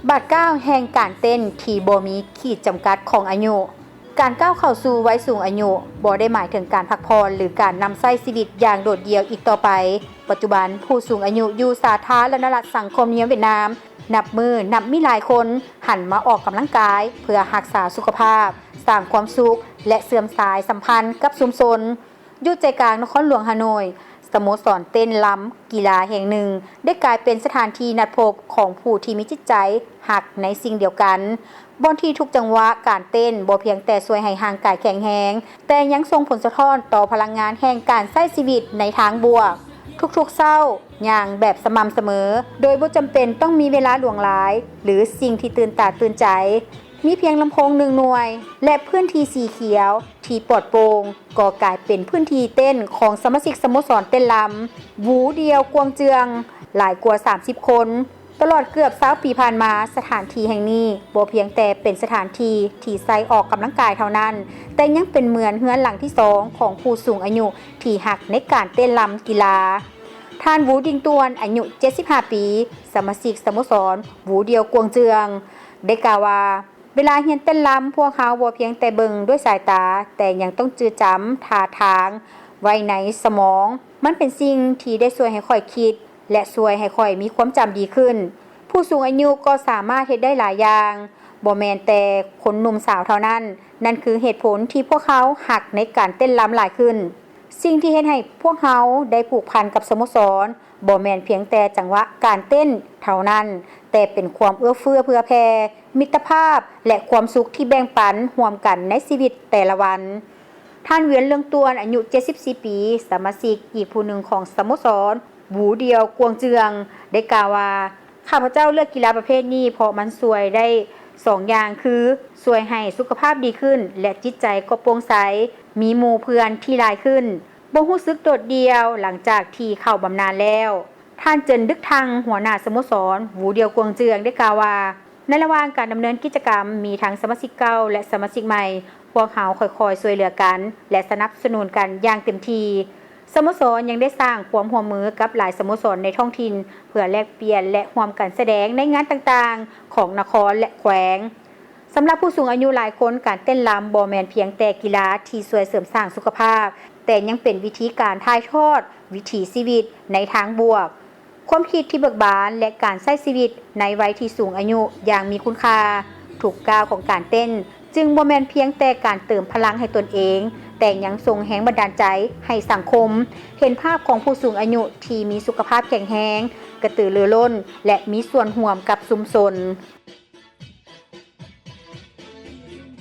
ບາດກ້າວແຫ່ງການເຕັ້ນທີ່ບໍ່ມີຂີດຈຳກັດຂອງອາຍຸ. ການກ້າວເຂົ້າສູ່ໄວສູງອາຍຸບໍ່ໄດ້ໝາຍເຖິງການພັກຜ່ອນ ຫຼື ການນຳໃຊ້ຊີວິດຢ່າງໂດດດ່ຽວອີກຕໍ່ໄປ. ປັດຈຸບັນ, ຜູ້ສູງອາຍຸຢູ່ສາທາລະນະລັດສັງຄົມນິຍົມຫວຽດນາມ ນັບມື້ນັບມີຫຼາຍຄົນຫັນມາອອກກຳລັງກາຍເພື່ອຮັກສາສຸຂະພາບ, ສ້າງຄວາມສຸກ ແລະ ເຊື່ອມສາຍສຳພັນກັບຊຸມຊົນ. ຢູ່ໃຈກາງນະຄອນຫຼວງຮ່າໂນ້ຍ, ສະໂມສອນເຕັ້ນລຳກິລາແຫ່ງໜຶ່ງ ໄດ້ກາຍເປັນສະຖານທີ່ນັດພົບຂອງຜູ້ທີ່ມີຈິດໃຈຮັກໃນສິ່ງດຽວກັນ, ບ່ອນທີ່ທຸກຈັງຫວະການເຕັ້ນບໍ່ພຽງແຕ່ຊ່ວຍໃຫ້ຮ່າງກາຍແຂງແຮງ, ແຕ່ຍັງສົ່ງຜົນສະທ້ອນຕໍ່ພະລັງງານແຫ່ງການໃຊ້ຊີວິດໃນທາງບວກ. ທຸກໆເຊົ້າ, ຍ່າງແບບສະໝ່ຳສະເໝີ ໂດຍບໍ່ຈຳເປັນຕ້ອງມີເວລາຫຼວງຫຼາຍ ຫຼື ສິ່ງທີ່ຕື່ນຕາຕື່ນໃຈ. ມີພຽງລຳໂພງໜຶ່ງໜ່ວຍ ແລະ ພື້ນທີ່ສີຂຽວທີ່ປອດໂປ່ງ ກໍກາຍເປັນພື້ນທີ່ເຕັ້ນຂອງສະມາຊິກສະໂມສອນເຕັ້ນລຳ ຫວູດຽວກວງເຈືອງ ຫຼາຍກວ່າສາມສິບຄົນ. ຕະຫຼອດເກືອບຊາວປີຜ່ານມາ, ສະຖານທີ່ແຫ່ງນີ້ບໍ່ພຽງແຕ່ເປັນສະຖານທີ່ທີ່ໃຊ້ອອກກຳລັງກາຍເທົ່ານັ້ນ, ແຕ່ຍັງເປັນເໝືອນເຮືອນຫຼັງທີສອງຂອງຜູ້ສູງອາຍຸທີ່ຮັກໃນການເຕັ້ນລຳກິລາ. ທ່ານ ຫວູ ດິງຕວນ ອາຍຸເຈັດສິບຫ້າປີ, ສະມາຊິກສະໂມສອນ ຫວູດຽວກວງເຈືອງ ໄດ້ກ່າວວ່າ, ເວລາຮຽນເຕັ້ນລຳ, ພວກເຮົາບໍ່ພຽງແຕ່ເບິ່ງດ້ວຍສາຍຕາ, ແຕ່ຍັງຕ້ອງຈື່ຈຳທ່າທາງໄວ້ໃນສະໝອງ. ມັນເປັນສິ່ງທີ່ໄດ້ຊ່ວຍໃຫ້ຂ້ອຍຄິດ ແລະ ຊ່ວຍໃຫ້ຂ້ອຍມີຄວາມຈຳດີຂຶ້ນ. ຜູ້ສູງອາຍຸກໍສາມາດເຮັດໄດ້ຫຼາຍຢ່າງ, ບໍ່ແມ່ນແຕ່ຄົນໜຸ່ມສາວເທົ່ານັ້ນ. ນັ້ນຄືເຫດຜົນທີ່ພວກເຮົາຮັກໃນການເຕັ້ນລຳຫຼາຍຂຶ້ນ. ສິ່ງທີ່ເຮັດໃຫ້ພວກເຮົາໄດ້ຜູກພັນກັບສະໂມສອນ ບໍ່ແມ່ນພຽງແຕ່ຈັງຫວະການເຕັ້ນເທົ່ານັ້ນ, ແຕ່ເປັນຄວາມເອື້ອເຟື້ອເຜື່ອແຜ່, ມິດຕະພາບ ແລະ ຄວາມສຸກທີ່ແບ່ງປັນຮ່ວມກັນໃນຊີວິດແຕ່ລະວັນ. ທ່ານ ຫວຽນ ເລື່ອງຕວນ ອາຍຸເຈັດສິບສີ່ປີ, ສະມາຊິກອີກຜູ້ໜຶ່ງຂອງສະໂມສອນ ຫວູດຽວກວງເຈືອງ ໄດ້ກ່າວວ່າ, ຂ້າພະເຈົ້າເລືອກກິລາປະເພດນີ້ ເພາະມັນຊ່ວຍໄດ້ສອງຢ່າງ ຄື ຊ່ວຍໃຫ້ສຸຂະພາບດີຂຶ້ນ ແລະ ຈິດໃຈກໍໂປ່ງໃສ, ມີໝູ່ເພື່ອນທີ່ຫຼາຍຂຶ້ນ, ບໍ່ຮູ້ສຶກໂດດດ່ຽວຫຼັງຈາກທີ່ເຂົ້າບຳນານແລ້ວ. ທ່ານ ເຈິນ ດຶກທັງ ຫົວໜ້າສະໂມສອນ ຫວູດຽວກວງເຈືອງ ໄດ້ກ່າວວ່າ, ໃນລະຫວ່າງການດຳເນີນກິດຈະກຳ, ມີທັງສະມາຊິກເກົ່າ ແລະ ສະມາຊິກໃໝ່, ພວກເຮົາຄ່ອຍໆຊ່ວຍເຫຼືອກັນ ແລະ ສະໜັບສະໜູນກັນຢ່າງເຕັມທີ່. ສະໂມສອນຍັງໄດ້ສ້າງຄວາມຮ່ວມມືກັບຫຼາຍສະໂມສອນໃນທ້ອງຖິ່ນ ເພື່ອແລກປ່ຽນ ແລະ ຮ່ວມກັນສະແດງໃນງານຕ່າງໆຂອງນະຄອນ ແລະ ແຂວງ. ສຳລັບຜູ້ສູງອາຍຸຫຼາຍຄົນ, ການເຕັ້ນລຳບໍ່ແມ່ນພຽງແຕ່ກິລາທີ່ຊ່ວຍເສີມສ້າງສຸຂະພາບ, ແຕ່ຍັງເປັນວິທີການຖ່າຍທອດວິຖີຊີວິດໃນທາງບວກ, ຄວາມຄິດທີ່ເບີກບານ ແລະ ການໃຊ້ຊີວິດໃນໄວທີ່ສູງອາຍຸຢ່າງມີຄຸນຄ່າ. ທຸກກ້າວຂອງການເຕັ້ນຈຶ່ງບໍ່ແມ່ນພຽງແຕ່ການເຕີມພະລັງໃຫ້ຕົນເອງ, ແຕ່ຍັງສົ່ງແຮງບັນດານໃຈໃຫ້ສັງຄົມ, ເຫັນພາບຂອງຜູ້ສູງອາຍຸທີ່ມີສຸຂະພາບແຂງແຮງ, ກະຕືລືລົ້ນ ແລະ ມີສ່ວນຮ່ວມກັບຊຸມຊົນ.